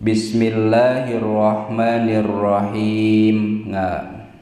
Bismillahirrahmanirrahim. Nga.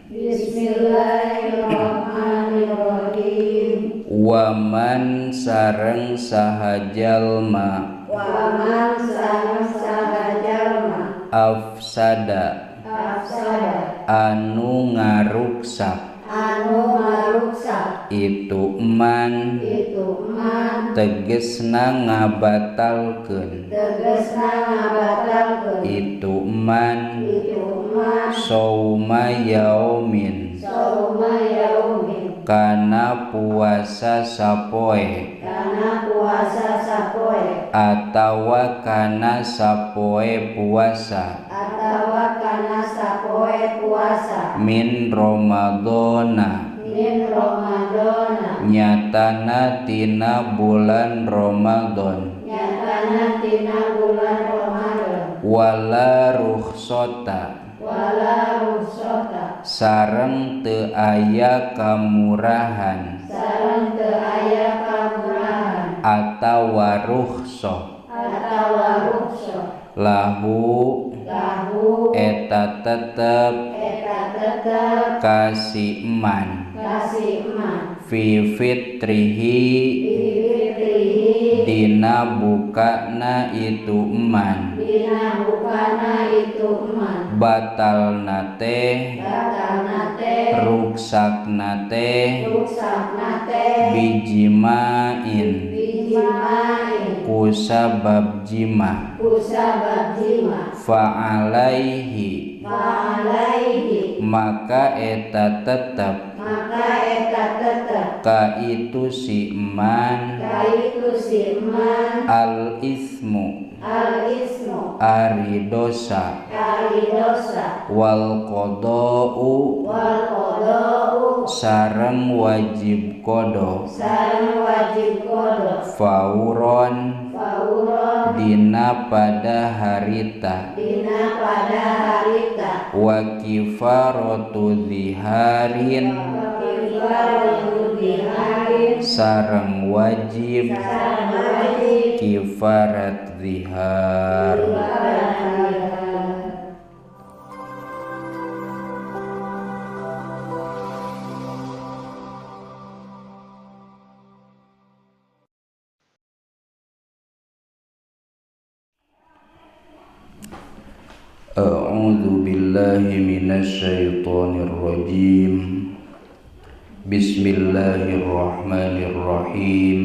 Bismillahirrahmanirrahim. Waman sareng saha jalma. Waman sareng saha jalma. Afsada. Afsada. Anu ngaruksak. Anu ngaruksak. Itu man. Itu man. Tegesna ngabatalkeun. Tegesna ngabatalkeun. Itu man. Itu man. Sauma yaumin. Sauma yaumin. Kana puasa sapoe. Kana puasa sapoe. Atawa kana sapoe puasa. Atawa kana sapoe puasa. Min Ramadhana. Min Ramadhana. Nyatana tina bulan Ramadan. Nyatana tina bulan Ramadan. Wala rukhsata. Wala rukhsata. Sareng teu aya kamurahan. Sareng teu aya kamurahan. Atawa rukhsah. Atawa rukhsah. Lahu. Lahu. Eta tetep. Eta tetep. Kasih man. Kasih man. Fi fitrihi. Fi fitrihi. Dina bukana itu man. Dina bukana itu man. Batalna teh. Batalna teh. Ruksakna teh. Ruksakna teh. Bijimain. Bijimain. Kusabab jima. Kusabab jima. Fa'alaihi. Fa'alaihi. Maka eta tetep. Maka eta tetep. Ka itu si man. Ka itu si man. Al ismu. Al ismu. Ari dosa. Ari dosa. Wal qada'u. Wal qada'u. Sareng wajib qada. Sareng wajib qada. Fauron. Fauron. Dina pada harita. Dina pada harita. Wa kifaratu ziharin. Wa kifaratu ziharin. Sareng wajib. Sareng wajib. Kifarat zihar. A'udzu billahi minasyaitonir rajim. Bismillahirrahmanirrahim.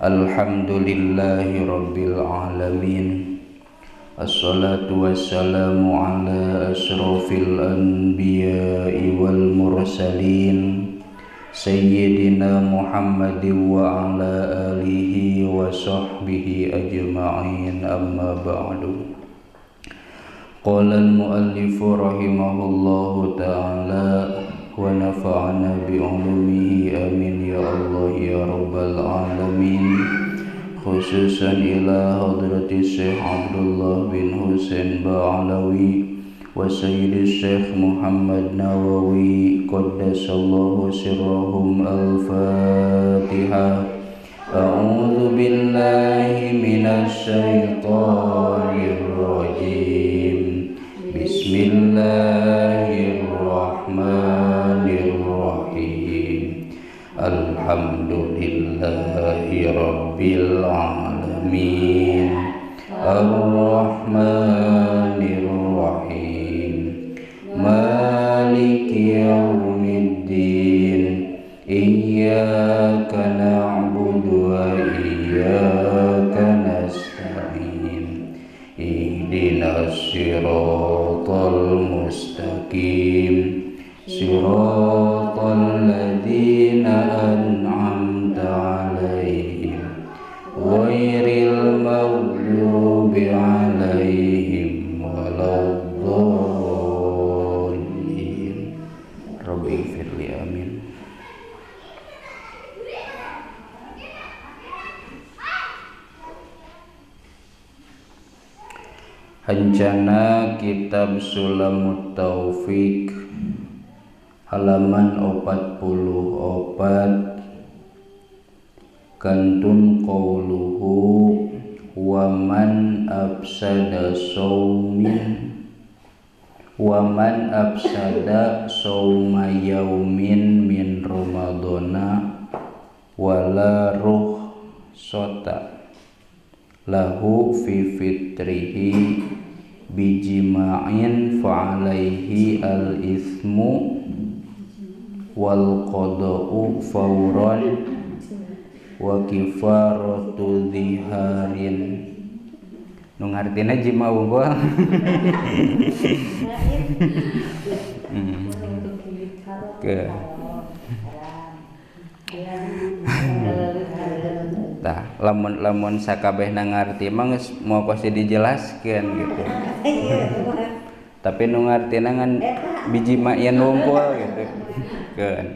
Alhamdulillahi rabbil alamin. Assalatu wassalamu ala asyrafil anbiya'i wal mursalin sayyidina Muhammadin wa ala alihi wa sahbihi ajma'in, amma ba'du. Qala al-muallif rahimahullahu ta'ala wa nafa'ana bi'ulumihi, amin ya Allah ya rabbal alamin. Khususan ila hadrati Syekh Abdullah bin Husain Ba'alawi wa Sayyidi Syekh Muhammad Nawawi qaddasallahu sirrahum. Al-Fatihah. A'udzu billahi minasy syaithanir rajim. Bismillahirrahmanirrahim. Alhamdulillahi rabbil alamin. Arrahmanir rahim. Maliki yaumiddin. Iyyaka na'budu wa iyyaka nasta'in. Ihdinas siratal mustaqim. Siratal ladzina an'amta 'alaihim ghairil maghdubi 'alaihim waladdallin. Rabbi ighfirli, amin. Hancana Kitab Sulamut Taufik halaman 44 kantun qauluhu Waman afsada saumin waman afsada sauma yaumin min ramadhana wala rukhsata lahu fi fitrihi bijima'in fa'alaihi al-ithmu wal qada'u fawran wa kifaratu dhiharin. Nu ngartina jima unggul. Ke. Tah, lamun-lamun sakabehna ngarti mah geus moal pasti dijelaskeun gitu. Tapi nu ngartina ngan biji ma'in wungkul gitu. Keun.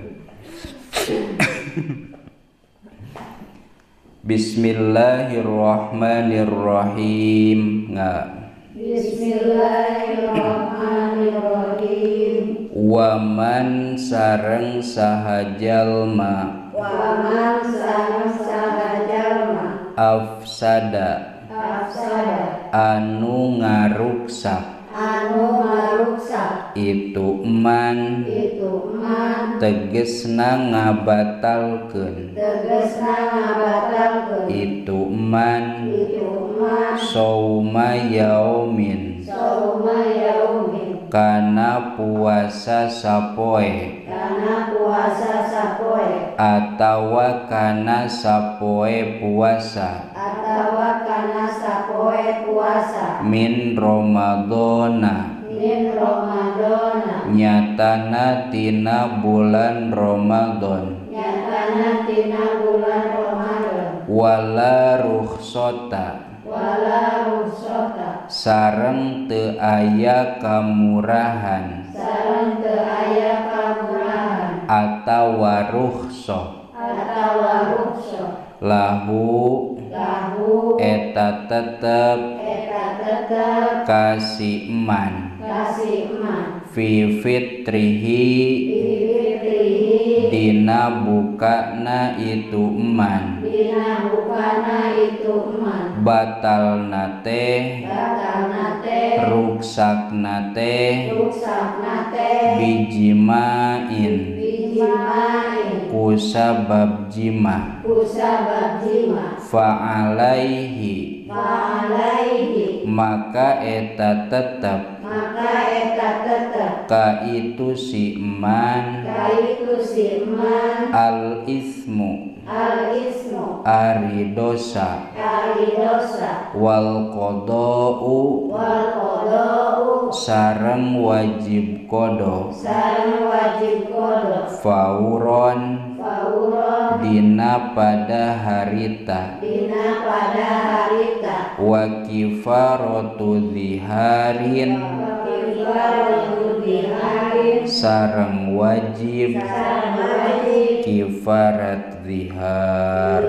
Bismillahirrahmanirrahim. Nga. Bismillahirrahmanirrahim. Waman sareng saha jalma. Waman sareng saha jalma. Afsada. Afsada. Anu ngaruksak. Anu ngaruksak. Itu man. Itu man. Tegesna ngabatalkeun. Tegesna ngabatalkeun. Itu man. Itu man. Sauma yaumin. Sauma yaumin. Kana puasa sapoe. Kana puasa sapoe. Atawa kana sapoe puasa. Atawa kana sapoe puasa. Min Ramadhana. Min Ramadhana. Nyatana tina bulan Ramadan. Nyatana tina bulan Ramadan. Wala rukhsata. Wala rukhsata. Sareng teu aya kamurahan. Sareng teu aya kamurahan. Atawa rukhsah. Atawa rukhsah. Lahu. Lahu. Eta tetep. Eta tetep. Kasih eman. Kasih eman. Fi fitrihi. Fi fitrihi. Dina bukana itu eman. Dina bukana itu eman. Batalna teh. Batalna teh. Ruksakna teh. Ruksakna teh. Bijimain. Bijimain. Kusabab jima. Kusabab jima. Fa'alaihi. Fa'alaihi. Maka eta tetep. Maka eta tetep. Ka itu si eman. Ka itu si eman. Al ismu. Al ismu. Ari dosa. Ari dosa. Wal qada'u. Wal qada'u. Sareng wajib qada. Sareng wajib qada. Fauron. Fauron. Dina pada harita. Dina pada harita. Wa kifaratu dhiharin. Wa kifaratu dhiharin. Sareng wajib. Sareng wajib. Kifarat dhihar.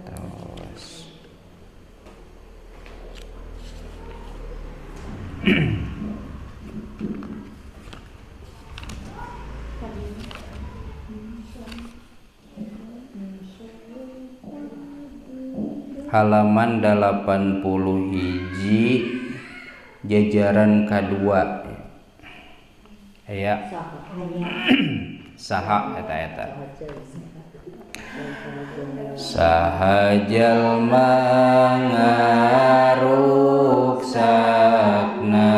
Terus. Halaman 81 jajaran kedua. Aya. Saha eta eta. Saha jalma ngaruksakna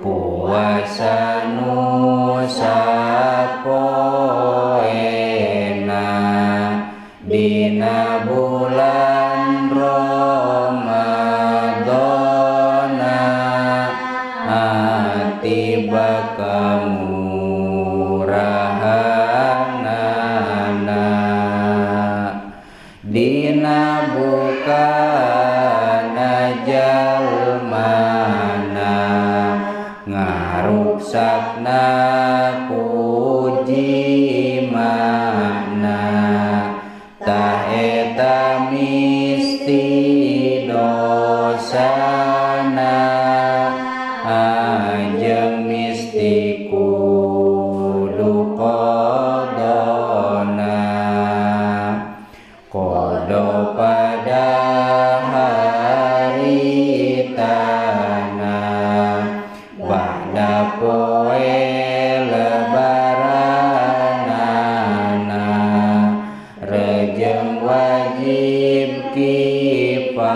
puasa nu sapoena dina bulan Ramadhana tiba kamurahanana dina bukana kifaratna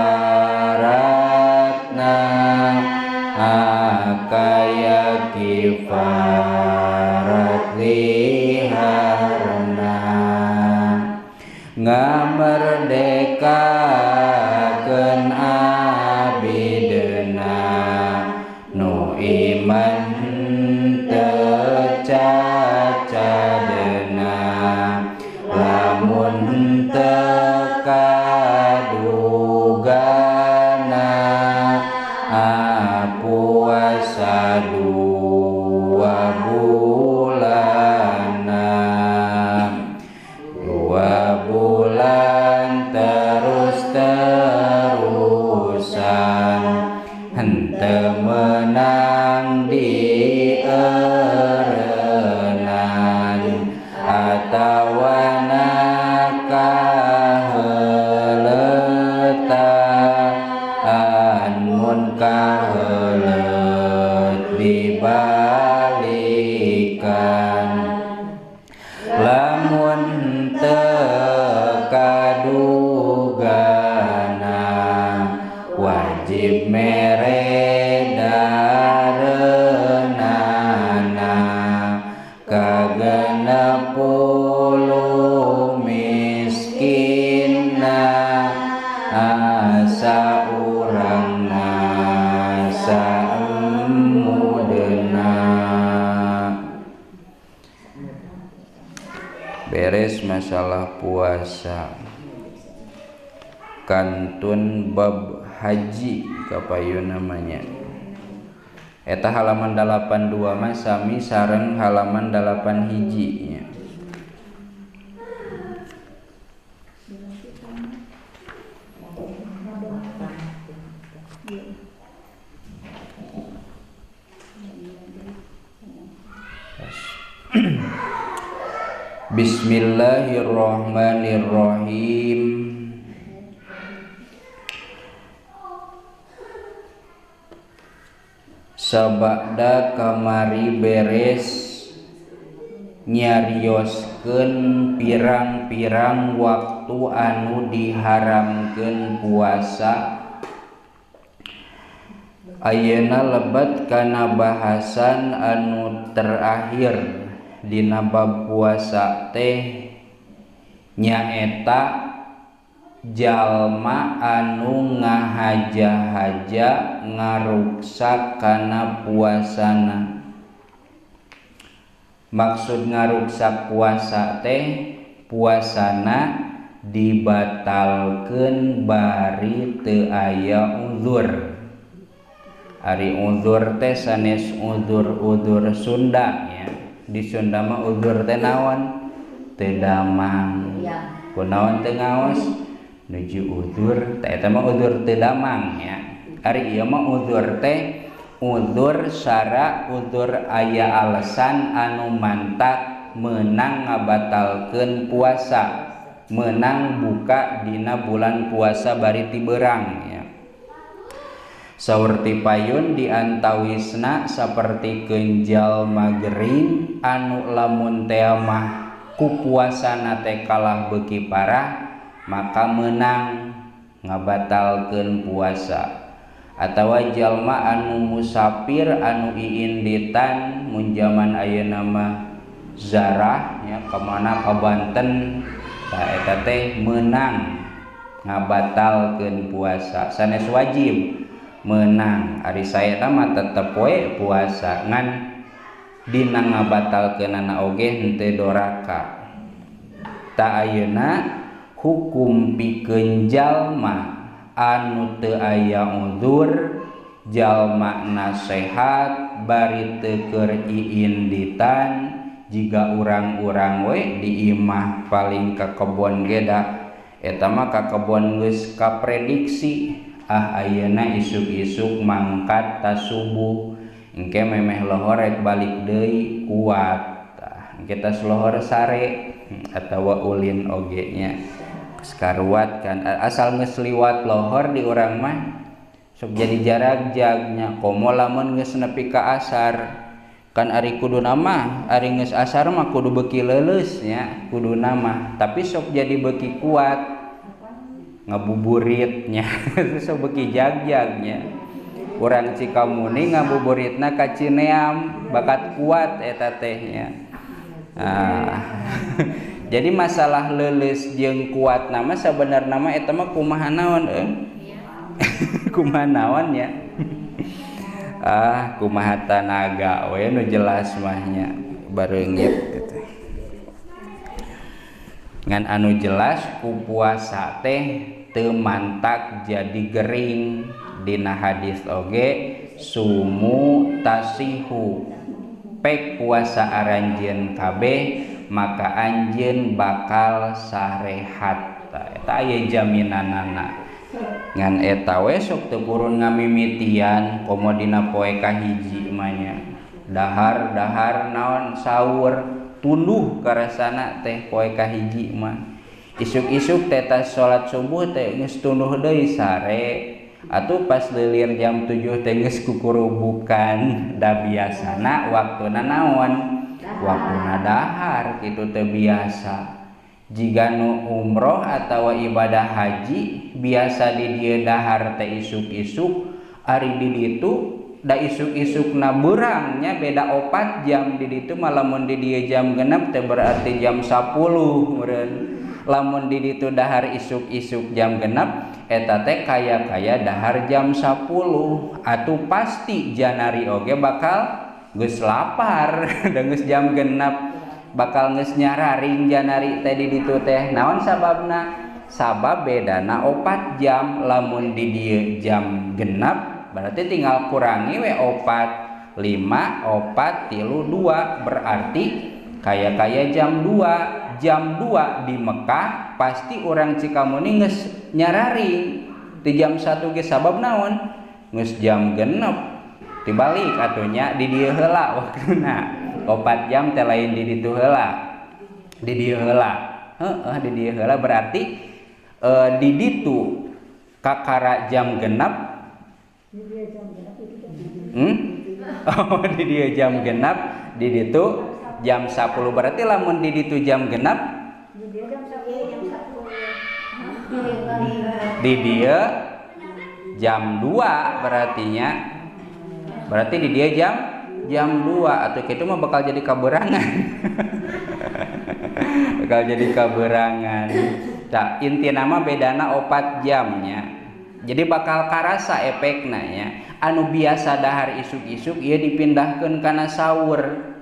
kaya kifarat liharna ngamerdekakeun abidna nu iman teu cacadna lamun teu kadugana puasa 2 bulan 2 bulan terus-terusan henteu meunang dieureunan atawa nakaheuletan mun kaheuleut dibalikan lamun teu kadugana wajib mere dareunana ka 60 miskinna asa urangna saemudna. Beres masalah puasa. Kantun bab haji kapayun namanya. Eta halaman 82 mah sami sareng halaman 8 hiji nya. Bismillahirrahmanirrahim. Sabada kamari beres nyarioskeun pirang-pirang waktu anu diharamkeun puasa. Ayeuna lebet kana bahasan anu terakhir dina bab puasa teh nyaeta jalma anu ngahaja-haja ngaruksak kana puasana. Maksud ngaruksak puasa teh puasana dibatalkeun bari teu aya uzur. Ari uzur teh sanes uzur-uzur Sunda nya. Di Sunda mah uzur teh naon? Teu damang. Kunaon teu ngaos? Nuju uzur, teh eta mah uzur teu damang nya. Ari ieu mah uzur teh uzur sara uzur aya alasan anu mantak meunang ngabatalkeun puasa, meunang buka dina bulan puasa bari ti beurang nya. Saur ti payun diantawisna sapertikeun jalma gering anu lamun teh mah ku puasana teh kalah beuki parah maka meunang ngabatalkeun puasa. Atawa jalma anu musafir anu iinditan mun jaman ayeuna mah zarah nya ka mana ka Banten tah eta teh meunang ngabatalkeun puasa sanes wajib menang. Ari saena mah tetep we puasa ngan dina ngabatalkeunana oge henteu doraka. Ta ayeuna hukum pikeun jalma anu teu aya uzur, jalma nasehat bari teu keur iinditan jiga urang-urang we di imah paling ka kebon ge da eta mah ka kebon geus kaprediksi ah ayeuna isuk-isuk mangkat ta subuh engke memeh lohor rek balik deui kuat tah engke tas lohor sare atawa ulin oge nya karuat kan asal geus liwat lohor di urang mah sok jadi jaragjagnya komo lamun geus nepi ka asar kan ari kuduna mah ari geus asar mah kudu beuki leuleus nya kuduna mah tapi sok jadi beuki kuat Ngabuburitnya sok beuki jagjagnya. Urang Cikamuni ngabuburitna ka Cineam bakat kuat eta teh nya. Nah, jadi masalah leuleus jeung kuat nama sabenerna mah eta mah kumaha naon euy? Kumaha naon nya? Ah, kumaha tanaga we nu jelas mah nya bareungit gitu. Ngan anu jelas ku puasa teh teu mantak jadi gering. Dina hadis oge sumu tasihu, pek puasa aranjeun kabeh maka anjeun bakal sarehat. Eta aya jaminanana. Ngan eta we sok teu purun ngamimitian komo dina poe kahiji mah nya. Dahar-dahar naon sahur tunduh karasana teh poe kahiji mah. Isuk-isuk teh tas salat subuh teh geus tunduh deui sare. Atuh pas lilir jam 7 teh geus kukurubukan da biasana waktuna naon? Waktuna dahar kitu teh biasa. Jiga nu umroh atawa ibadah haji biasa di dieu dahar teh isuk-isuk, ari di ditu da isuk-isukna beurangnya beda 4 jam di ditu mah lamun di dieu jam 6 teh berarti jam 10 meureun. Lamun di ditu dahar isuk-isuk jam 6 eta teh kaya-kaya dahar jam 10 atuh pasti janari oge bakal geus lapar da geus jam 6 bakal geus nyararing janari teh di ditu teh. Naon sababna? Sabab bedana 4 jam. Lamun di dieu jam 6 berarti tinggal kurangi we 4, 5, 4, 3, 2 berarti kaya-kaya jam 2. Jam 2 di Mekah pasti orang Cikamuni geus nyararing di jam 1 ge sabab naon? Geus jam 6 dibalik atuh nya di dieu heula waktuna 4 jam teh lain di ditu heula, di dieu heula. Heeh, di dieu heula berarti di ditu kakara jam 6. Oh, di dieu jam 6, di ditu jam 10 berarti lamun di ditu jam 6 di dieu jam 2 berartinya. Berarti di dia jam 2 atau kitu mah bakal jadi kaberangan. Bakal jadi kaberangan. Tah intina mah bedana 4 jamnya. Jadi bakal karasa efekna nya. Anu biasa dahar isuk-isuk ieu dipindahkeun kana sahur.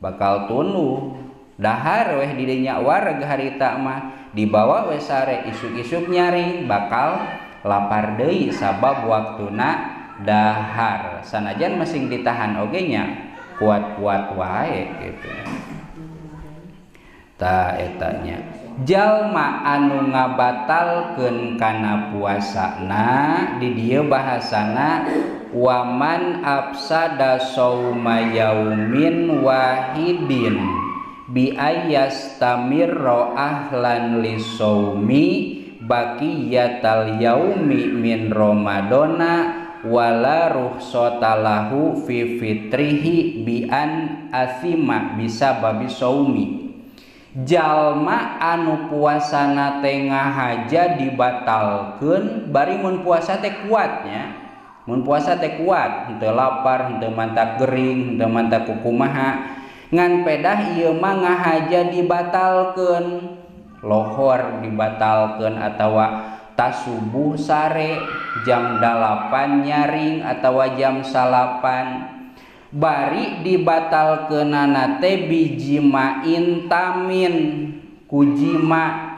Bakal tunduh. Dahar weh di dinya wareg harita mah dibawa we sare isuk-isuk nyaring bakal lapar deui sabab waktuna dahar. Sanajan masing ditahan oge nya kuat-kuat wae gitu. Ta eta nya. Jalma anu ngabatalkeun kana puasana di dieu bahasana waman afsada sauma yaumin wahidin bi ayyastamirra ahlan lisaumi baqiyatal yaumi min ramadana wala rukhsatalahu fi fitrihi bi an asima bisa babi saumi. Jalma anu puasana teh ngahaja dibatalkeun bari mun puasa teh kuatnya, mun puasa teh kuat henteu lapar, henteu mantak gering, henteu mantak kukumaha, ngan pedah ieu mah ngahaja dibatalkeun, lohor dibatalkeun atawa tasubuh sare jam 8 nyaring atawa jam 9 bari dibatalkeunana teh bijimain tamin kujima.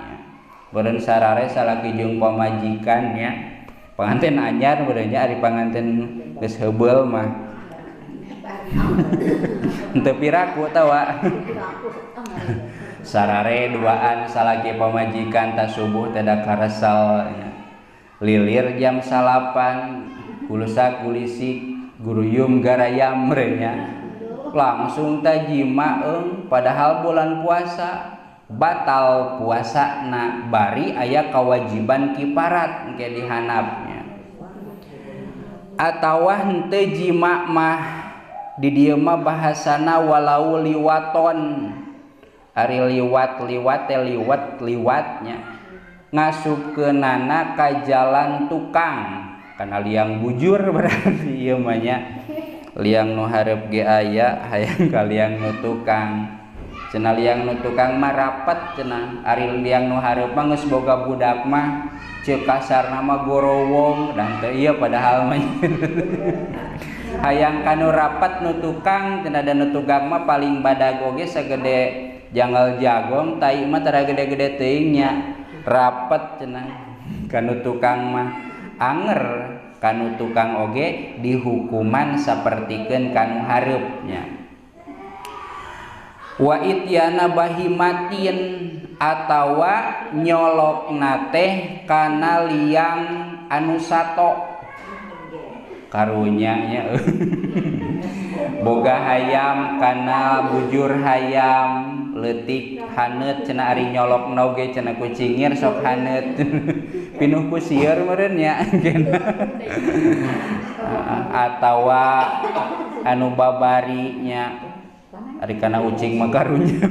Beureun sarare salaki jeung pamajikan nya, panganten anyar beureun nya, ari panganten geus heubeul mah henteu piraku tawa. Sarare duaan salaki pamajikan tasubuh teh da karesel nya, lilir jam 9 kulusa kulisik guruyum garayam nya, langsung tajima eung padahal bulan puasa batal puasa na bari aya kewajiban kiparat engke dihanapnya. Atawa henteu jima mah di dieu mah bahasana walau liwaton, ari liwat liwat teh liwat liwatnya ngasupkeunana ka jalan tukang kana liang bujur berarti ieu mah nya liang nu hareup ge aya hayang ka liang nu tukang cenah liang nu tukang mah rapet cenah ari liang nu hareup mah geus boga budak mah ceuk kasarna mah gorowong dan teu ieu padahal mah hayang ka nu rapet nu tukang cenah da nu tukang mah paling badag oge sagede janggal jagong tai mah tara gede-gede teuing nya rapet cenah kanu tukang mah anger kanu tukang oge dihukuman sapertikeun kanu hareupnya wa ityana bahimatin atawa nyolokna teh kana liang anu sato karunya nya boga hayam kana bujur hayam leutik haneut cenah ari nyolokna oge cenah ku cingir sok haneut pinuh ku sieur meureun nya atawa anu babari nya ari kana ucing mah karunya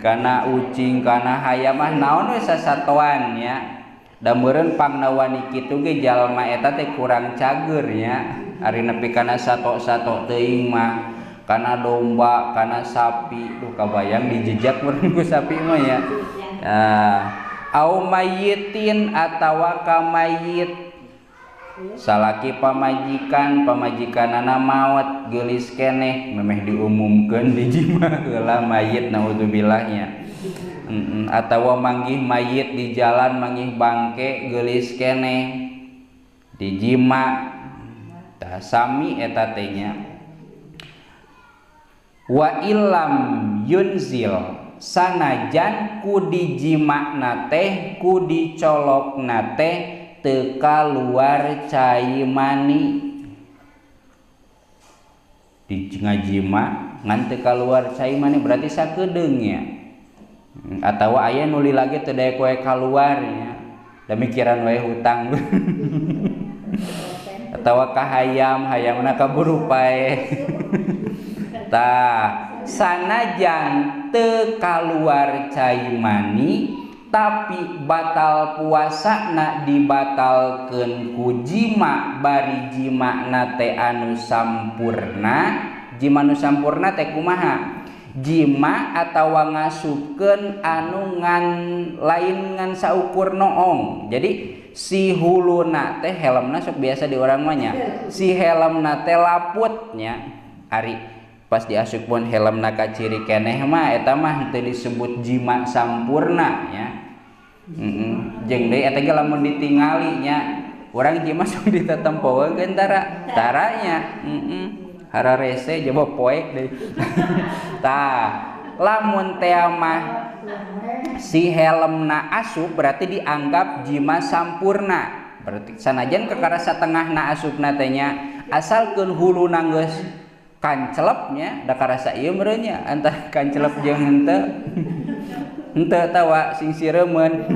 kana ucing kana hayam mah naon we sasatoan nya da meureun pangna wani kitu ge jalma eta teh kurang cager nya ari nepi kana sato-sato teuing mah kana domba kana sapi duh kabayang dijejak meureun ku sapi mah ya. Au mayyitin atawa ka mayit salaki pamajikan pamajikanana maot geulis keneh memeh diumumkeun dijima heula mayit naudzubillah nya atawa manggih mayit di jalan manggih bangke geulis keneh dijima tah sami eta teh nya wa illam yunzil sanajan ku dijimakna teh ku dicolokna teh teu kaluar cai mani di ngajima ngan teu kaluar cai mani berarti sakedeung nya atawa aya nu lila ge teu daek wae kaluar nya da mikiran wae hutang atawa ka hayam hayamna kaburu pae tah sanajan teu kaluar cai mani tapi batal puasana dibatalkeun ku jima bari jimana teh anu sampurna jima nu sampurna teh kumaha jima atawa ngasupkeun anu ngan lain ngan saukur noong jadi si huluna teh helmna sok biasa di urang mah nya si helmna teh laput nya ari pas diasup pun helmna kaciri keneh mah eta mah teu disebut jima sampurna nya. Jeung deui eta ge lamun ditingali nya urang jima sok ditetempoeun tara taranya hararese jaba poek deui tah lamun teh mah si helmna asup berarti dianggap jima sampurna berarti sanajan kakara satengahna asupna teh nya asalkeun huluna geus kancelepnya da karasa ieu meureun nya antara kancelep jeung henteu henteu tawa sing sireumeun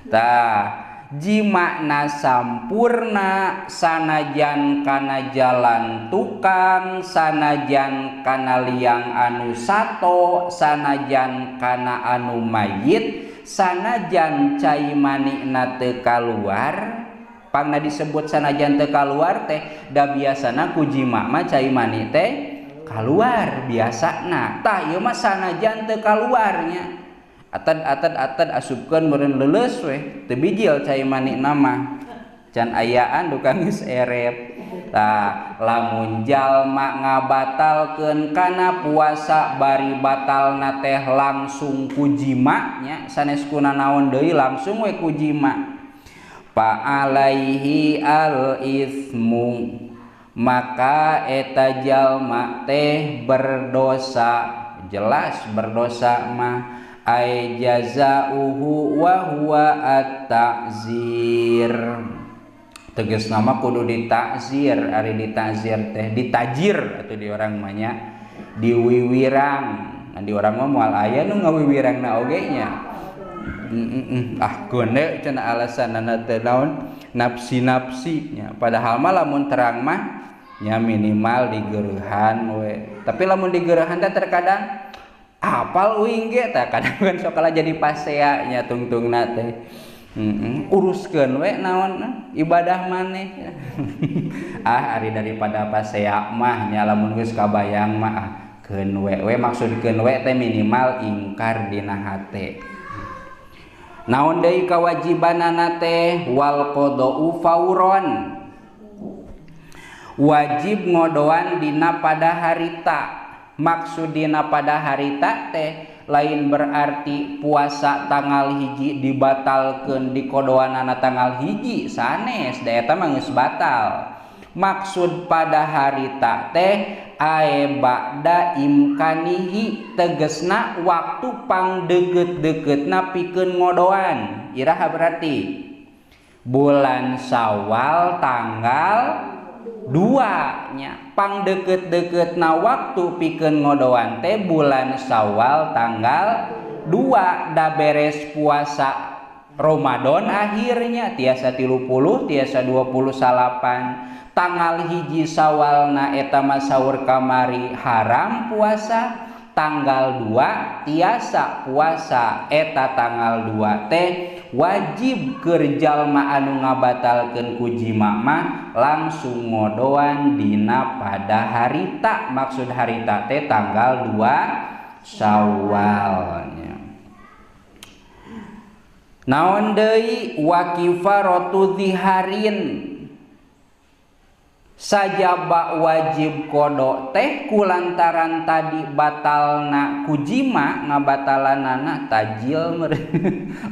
tah jimakna sampurna sanajan kana jalan tukang sanajan kana liang anu sato sanajan kana anu mayit sanajan cai manikna teu kaluar pangna disebut sanajan teu kaluar teh da biasana ku jima mah cai mani teh kaluar biasana tah ieu mah sanajan teu kaluarnya atad atad atad asupkeun meureun leuleus weh teu bijil cai mani mah can ayaan duka geus erep tah lamun jalma ngabatalkeun kana puasa bari batalna teh langsung ku jima nya sanes kuna naon deui langsung we ku jima fa alaihi al ismu maka eta jalma teh berdosa jelas berdosa mah ay jazauhu wa huwa at-ta'zir tegasna mah kudu dita'zir ari dita'zir teh ditajir atuh di urang mah nya diwiwirang nah, di urang mah moal aya nu ngawiwirangna oge nya ah gone cenah alasanana teh naon nafsi-nafsi nya padahal mah lamun terang mah nya minimal digereuhan we tapi lamun digereuhan teh terkadang Apal uing ge tah kadang kan sok kalah jadi pasea nya tungtungna teh. Uruskeun we naon ibadah maneh. Ah ari daripada pasea mah nya lamun geus kabayang mah ah keun we we maksud keun we teh minimal ingkar dina hate. Naon deui kawajibanana teh wal qada'u fauron. Wajib ngodoan dina pada harita. Maksud dina pada harita teh lain berarti puasa tanggal hiji dibatalkeun dikodoanana tanggal hiji sanes da eta mah geus batal. Maksud pada harita teh ae ba'da imkanihi tegesna waktu pangdeukeut-deukeutna pikeun ngodoan. Iraha berarti bulan Syawal tanggal 2 nya pangdeukeut-deukeutna waktu pikeun ngodoan teh bulan Syawal tanggal 2 da beres puasa Ramadan akhirnya tiasa 30 tiasa 29 tanggal hiji Syawalna eta mah saur kamari haram puasa tanggal 2 tiasa puasa eta tanggal 2 teh wajib keur jalma anu ngabatalkeun ku jima mah langsung ngodoan dina pada harita. Maksud harita teh tanggal 2 Syawal nya. Naon deui wa kifaratu ziharin sajaba wajib kodo teh kulantaran tadi batalna kujima ngabatalanana tajil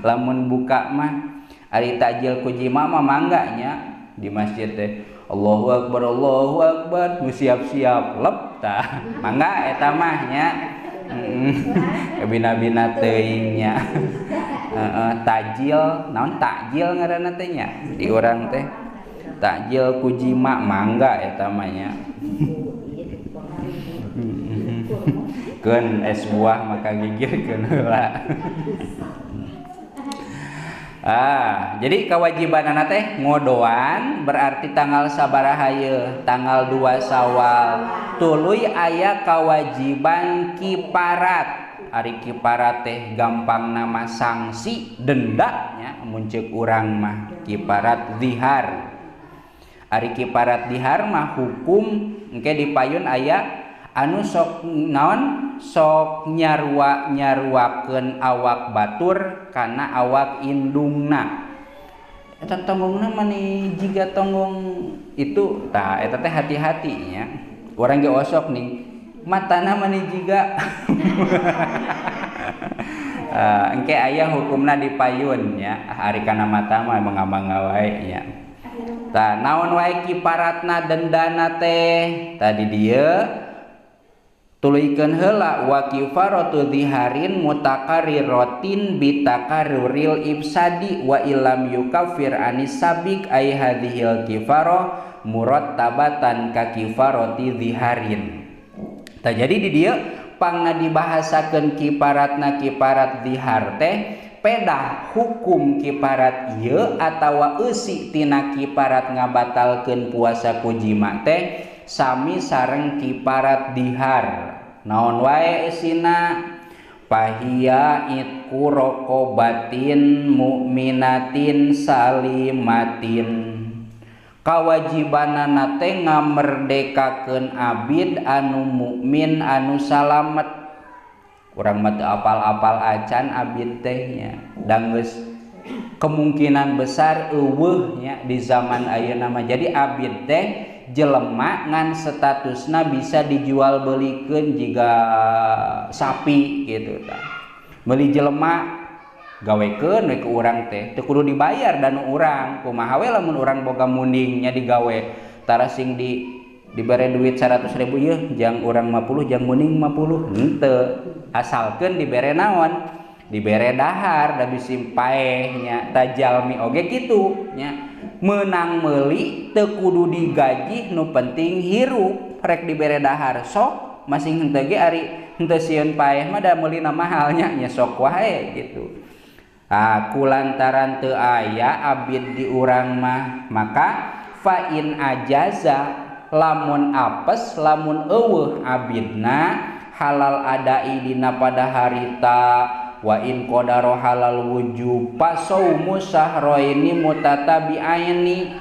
lamun buka mah ari tajil kujima mah mangga nya di masjid teh Allahu akbar siap-siap lep tah mangga eta mah nya bina-bina teuing nya tajil naon takjil ngaranna teh nya di urang teh takjil kujima mangga eta mah nya. Keun es buah maka gigirkeun heula. Ah, jadi kewajibanana teh ngodoan berarti tanggal sabaraha ieu? Tanggal 2 Syawal. Tuluy aya kewajiban kiparat. Ari kiparat teh gampang nama sanksi denda nya mun ceuk urang mah kiparat zihar. Ari kiparat dihar mah hukum engke dipayun aya anu sok naon sok nyarua nyaruakeun awak batur kana awak indungna eta tonggongna mani jiga tonggong itu tah eta teh hati-hati nya urang ge osok nih matana mani jiga engke aya hukumna dipayun nya ari kana mata mah mangga-mangga wae nya. Tah naon wae kiparatna dendana teh tadi dieu tuluykeun heula wa kifaratu dhiharin mutakarriratin bitakarruril ifsadi wa illam yukaffir anis sabik ay hadhil kifarah murattabatan ka kifarati dhiharin. Tah jadi di dieu pangna dibahasakeun kiparatna kiparat dhihar teh pedah hukum kiparat ieu atawa eusi tina kiparat ngabatalkeun puasa ku jima teh sami sareng kiparat dihar. Naon wae eusina? Pahia itku raqabatin mukminatin salimatin. Kawajibanana teh ngamerdekakeun abid anu mukmin anu salamet. Urang mah teu apal-apal acan abid teh nya. Da geus kemungkinan besar eueuh nya di zaman ayeuna mah. Jadi abid teh jelema ngan statusna bisa dijual belikeun jiga sapi gitu tah. Meuli jelema gawekeun we ku urang teh teu kudu dibayar dan urang. Kumaha we lamun urang boga munding nya digawe tara sing dibere duit 100.000 yeuh jang urang 50 jang munding 50 henteu. Asalkeun dibere naon? Dibere dahar da bisi paeh nya tajalmi oge kitu nya. Menang meuli teu kudu digaji nu penting hirup rek dibere dahar sok masing henteu ge ari henteu sieun paeh mah da meulina mahal nya nya sok wae gitu. Ah kulantaran teu aya abid di urang mah maka fa in ajaza lamun apes lamun eueuh abidna halal adai dina pada harita wa in qadara halal wujub fasaumu sahraini mutatabi'aini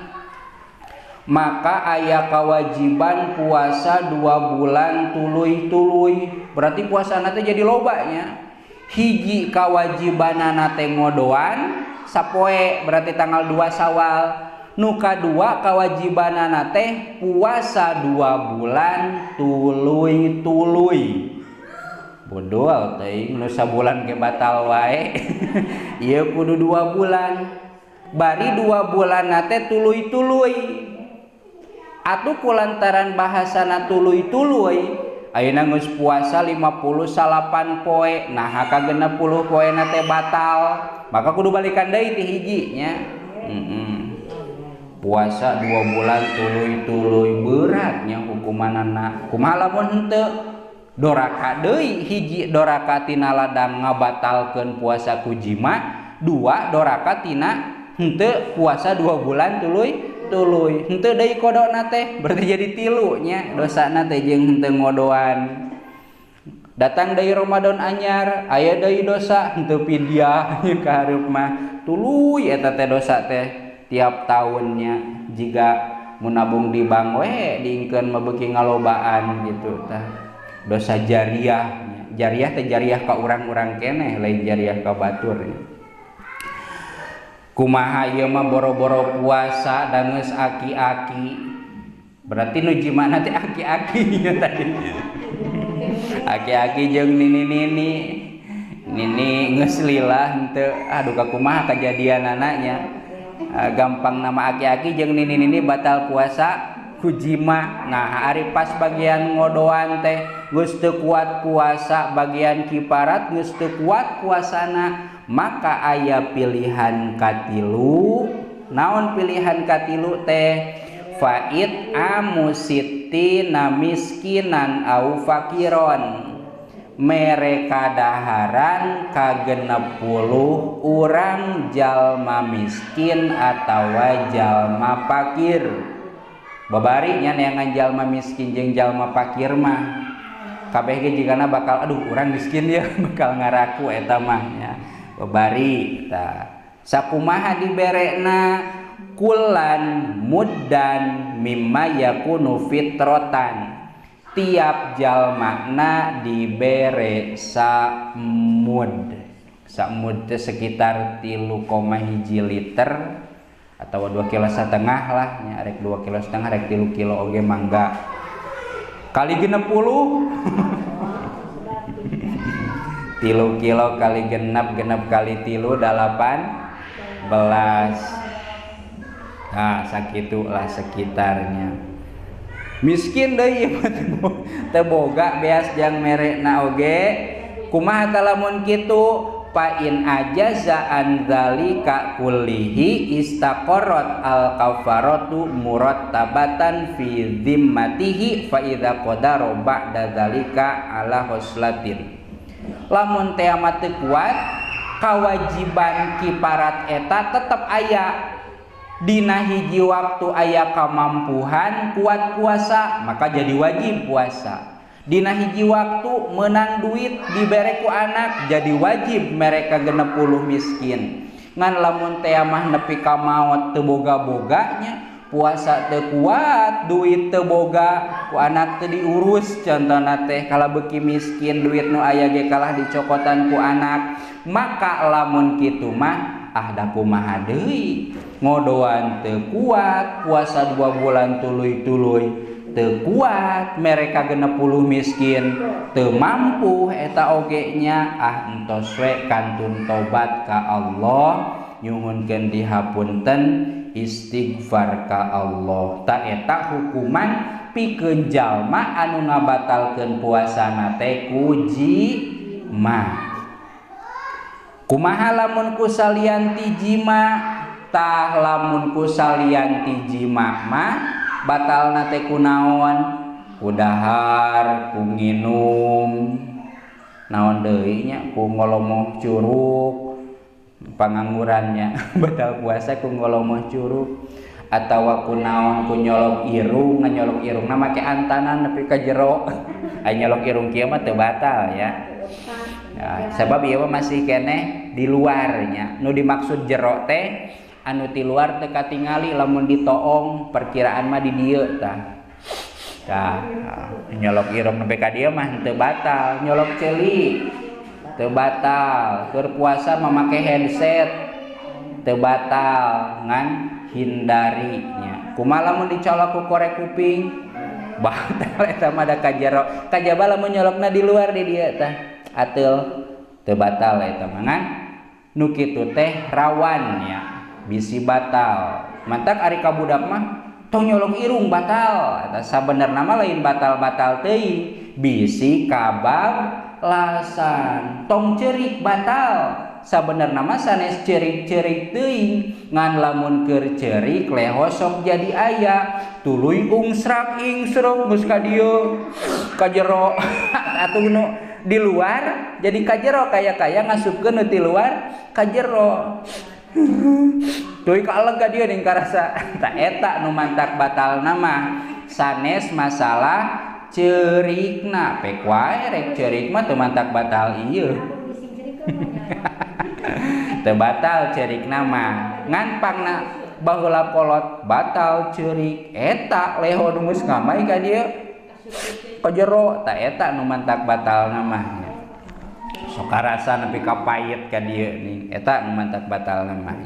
maka aya kewajiban puasa 2 bulan tuluy-tuluy berarti puasana teh jadi lobanya hiji kewajibanana teh ngodoan sapoe berarti tanggal 2 Syawal nu kadua kewajibanana teh puasa 2 bulan tuluy-tuluy bodoh teuing nu sabulan ge batal wae ieu kudu 2 bulan bari 2 bulan teh tuluy-tuluy atuh kulantaran bahasana tuluy-tuluy ayeuna geus puasa 58 poe nah ka 60 poe na teh batal maka kudu balikan deui ti hiji nya. Puasa 2 bulan tuluy-tuluy beratnya hukumanana kumaha lamun henteu doraka deui hiji doraka tina ladang ngabatalkeun puasa ku jima 2 doraka tina henteu puasa 2 bulan tuluy-tuluy henteu deui kodona teh berarti jadi 3 nya dosana teh jeung henteu ngodoan datang deui Ramadan anyar aya deui dosa henteu pidiah ka hareup mah tuluy eta teh dosa teh tiap tahunnya jika menabung di bank we diingkeun mah beuki ngalobaan gitu tah dosa jariah jariah teh jariah ka urang-urang keneh lain jariah ka batur. Kumaha ieu mah boro-boro puasa da geus aki-aki berarti nu jimana teh aki-aki nya tadi aki-aki jeung nini-nini nini geus lila henteu aduh ka kumaha kajadianana nya gampang nama aki-aki jeung nini-nini batal puasa ku jima. Nah ari pas bagian ngodoan teh geus teu kuat puasa bagian kiparat geus teu kuat puasana maka aya pilihan katilu. Naon pilihan katilu teh fa'it amusitina miskinan au fakiron mere kadaharan ka 60 urang jalma miskin atawa jalma fakir. Babari nya neangan jalma miskin jeung jalma fakir mah kabeh ge jigana bakal aduh urang miskin ya bakal ngaraku eta mah nya. Babari tah sakumaha diberekna kulan muddan mimma yakunu fitrotan tiap jalmana dibere samud. Samud teh sekitar 3,1 liter atau 2,5 kilo lah nya rek 2,5 kilo rek 3 kilo oge mangga kali 60 3 kilo kali genap genap kali 3 18. Nah sakitulah sekitarnya miskin deui teu boga beas jang merekna oge kumaha lamun kitu fa in ajaza an dzalika kullihi istaqarrat al kafaratu murattabatan fi dhimmatihi fa idza qadara ba'da dzalika ala huslatin. Lamun teh mah teu kuat kawajiban kiparat eta tetep aya dina hiji waktu aya kamampuhan kuat puasa maka jadi wajib puasa. Dina hiji waktu menang duit dibere ku anak jadi wajib mereka 60 miskin. Ngan lamun teh mah nepi ka maot teu boga-boganya puasa teu kuat duit teu boga ku anak teu diurus contohna teh kalah beuki miskin duit nu aya ge kalah dicokotan ku anak maka lamun kitu mah ah da kumaha deui ngodoan teu kuat puasa 2 bulan tuluy-tuluy teu kuat mereka 60 miskin teu mampu eta oge nya ah entos we kantun tobat ka Allah nyuhunkeun dihapunten istighfar ka Allah. Ta eta hukuman pikeun jalma anu ngabatalkeun puasana teh ku jima. Kumaha lamun ku salian ti jima? Tah lamun ku salian ti jima mah batalna teh ku naon? Ku dahar, ku nginum, naon deui nya, ku ngolomoh curug, panganggurannya batal puasa ku ngolomoh curug atawa ku naon ku nyolok irung, nganyolok irungna make antanan nepi ka jero. Ai nyolok irung kieu mah teu batal ya. Nah, sebab ieu mah masih keneh di luarnya. Nu dimaksud jero teh anu ti luar teu katingali lamun ditoong perkiraan mah di dieu tah. Tah, nyolok irung nepi ka dieu mah teu batal, nyolok ceuli teu batal, keur puasa memakai headset teu batal, ngan hindari nya. Kumaha lamun dicolok ku korek kuping? Batal eta mah da kajero. Kajaba lamun nyolokna di luar di dieu tah, ateul teu batal eta mah ngan nu kitu teh rawan nya, bisi batal. Mantak ari ka budak mah tong nyolok irung batal. Eta sabenerna mah lain batal-batal teuing, bisi kabablasan. Tong ceurik batal. Sabenerna mah sanes ceurik-ceurik teuing, ngan lamun keur ceurik leho sok jadi aya, tuluy ungsrak ingsrok geus ka dieu ka jero. Atuh nu di luar jadi ka jero, kaya-kaya ngasupkeun nu ti luar ka jero. Tuluy kaaleg ka dieu ning karasa. Tah eta nu mantak batalna mah sanes masalah ceurikna. Pek wae rek ceurik mah teu mantak batal ieu. Teu batal ceurikna mah, ngan pangna baheula kolot batal ceurik eta leho nu geus ngamai ka dieu ka jero, tah eta nu mantak batalna mah. Sok karasa nepi ka pait ka dieu ning eta nu mantak batalna mah.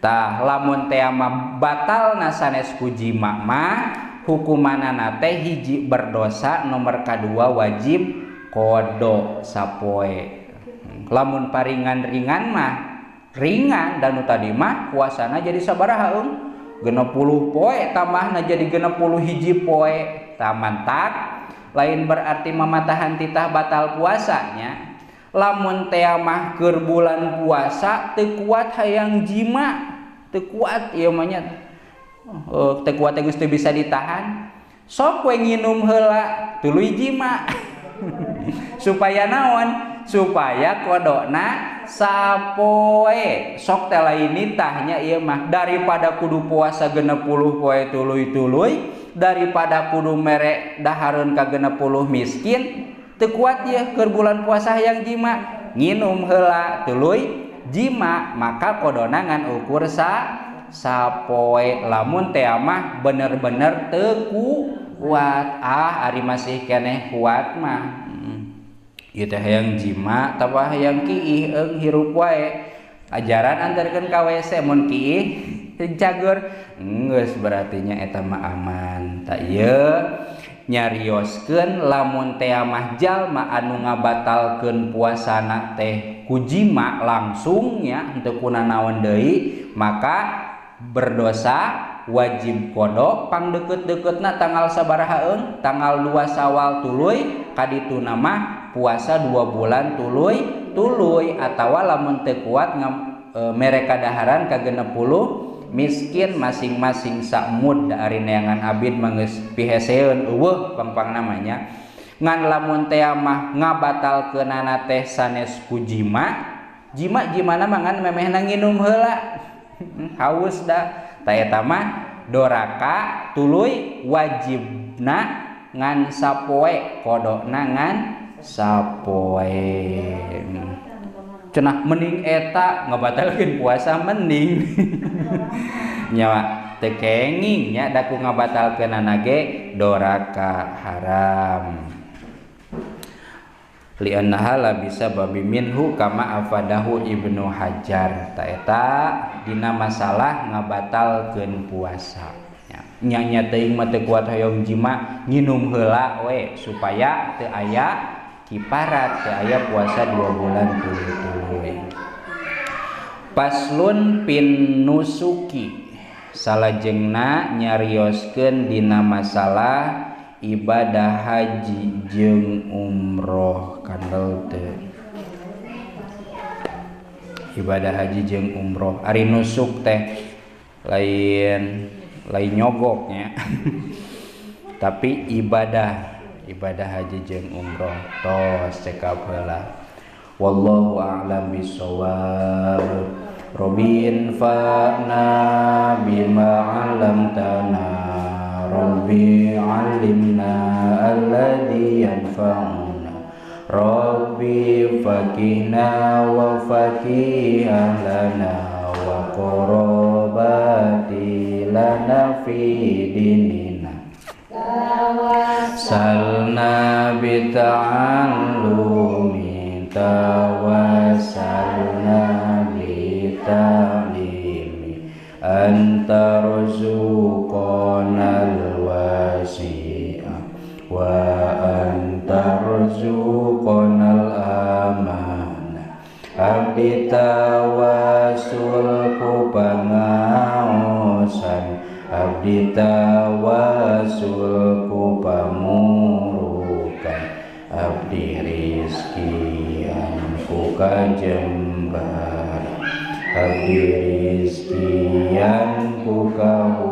Tah lamun teh mah batalna sanes ku jima mah hukumanana teh hiji berdosa, nomor kadua wajib qada sapoe. Lamun paringan-ringan mah ringan, dan nu tadi mah puasana jadi sabaraha eung? 60 poe tambahna jadi 61 poe. Tah mantak lain berarti mamatahan titah batal puasanya. Lamun teh mah keur bulan puasa teu kuat hayang jima, teu kuat ieu mah nya. Teu kuat geus teu bisa ditahan. Sok we nginum heula tuluy jima. Supaya naon? Supaya kodokna sapoe. Sok teh lain nitahnya ieu mah, daripada kudu puasa 60 poe tuluy-tuluy, daripada kudu mere dahareun ka 60 miskin, teu kuat ieu keur bulan puasa hayang jima, nginum heula tuluy jima, maka kodona ngan ukur sapoe. Lamun teh mah bener-bener teu kuat, ah ari masih keneh kuat mah. Ieu teh hayang jima atawa hayang kiih eung hirup wae. Ajaran antarkeun ka WC mun kiih cagur geus berarti nya eta mah aman. Tah ieu nyarioskeun lamun teh mah jalma anu ngabatalkeun puasana teh ku jima langsung nya henteu kunanaon deui, maka berdosa wajib qada pang deukeut-deukeutna tanggal sabaraha eung? Tanggal 2 Syawal tuluy kadituna mah puasa 2 bulan tuluy tuluy, atawa lamun teu kuat mere kadaharan ka 60 miskin masing-masing sakmud. Ari neangan abid mah geus piheseun eueuh pangpang namanya. Ngan lamun teh mah ngabatalkeunana teh sanes ku jima, jima jimana mah ngan memehna nginum heula haus da. Tah eta mah doraka tuluy wajibna ngan sapoe, kodokna ngan sapoe. Cenah mending eta ngabatalkeun puasa mending. Nyawa teu kenging nya da ku ngabatalkeunana ge doraka haram. Li'annaha la bisa babi minhu kama afadahu Ibnu Hajar. Ta eta dina masalah ngabatalkeun puasa. Nya nya teuing mah teu kuat hoyong jima, nginum heula we supaya teu aya kiparat, teu aya puasa 2 bulan tuluy-tuluy. Paslun pin nusuki salajengna nyarioskeun dina masalah ibadah haji jeung umroh. Kandel teu ibadah haji jeung umroh. Ari nusuk teh lain lain nyogoknya tapi ibadah haji jeung umroh. Tos cekap heula. Wallahu a'lam bissawab. Robin fa'na bima 'allamtana. Rabbi 'allimna alladhi yanfa'una Rabbi faqihna wa faqih ahlana wa qarabati lana fi dinina Salna bita'allumi tawassalna bita'limi anta rzuqanal wasi'a wa anta rzuqanal amanah abdi tawasul ku pangaosan abdi tawasul ku pamurukan abdi rizkian ku kajembar abdi rizkian ku kahu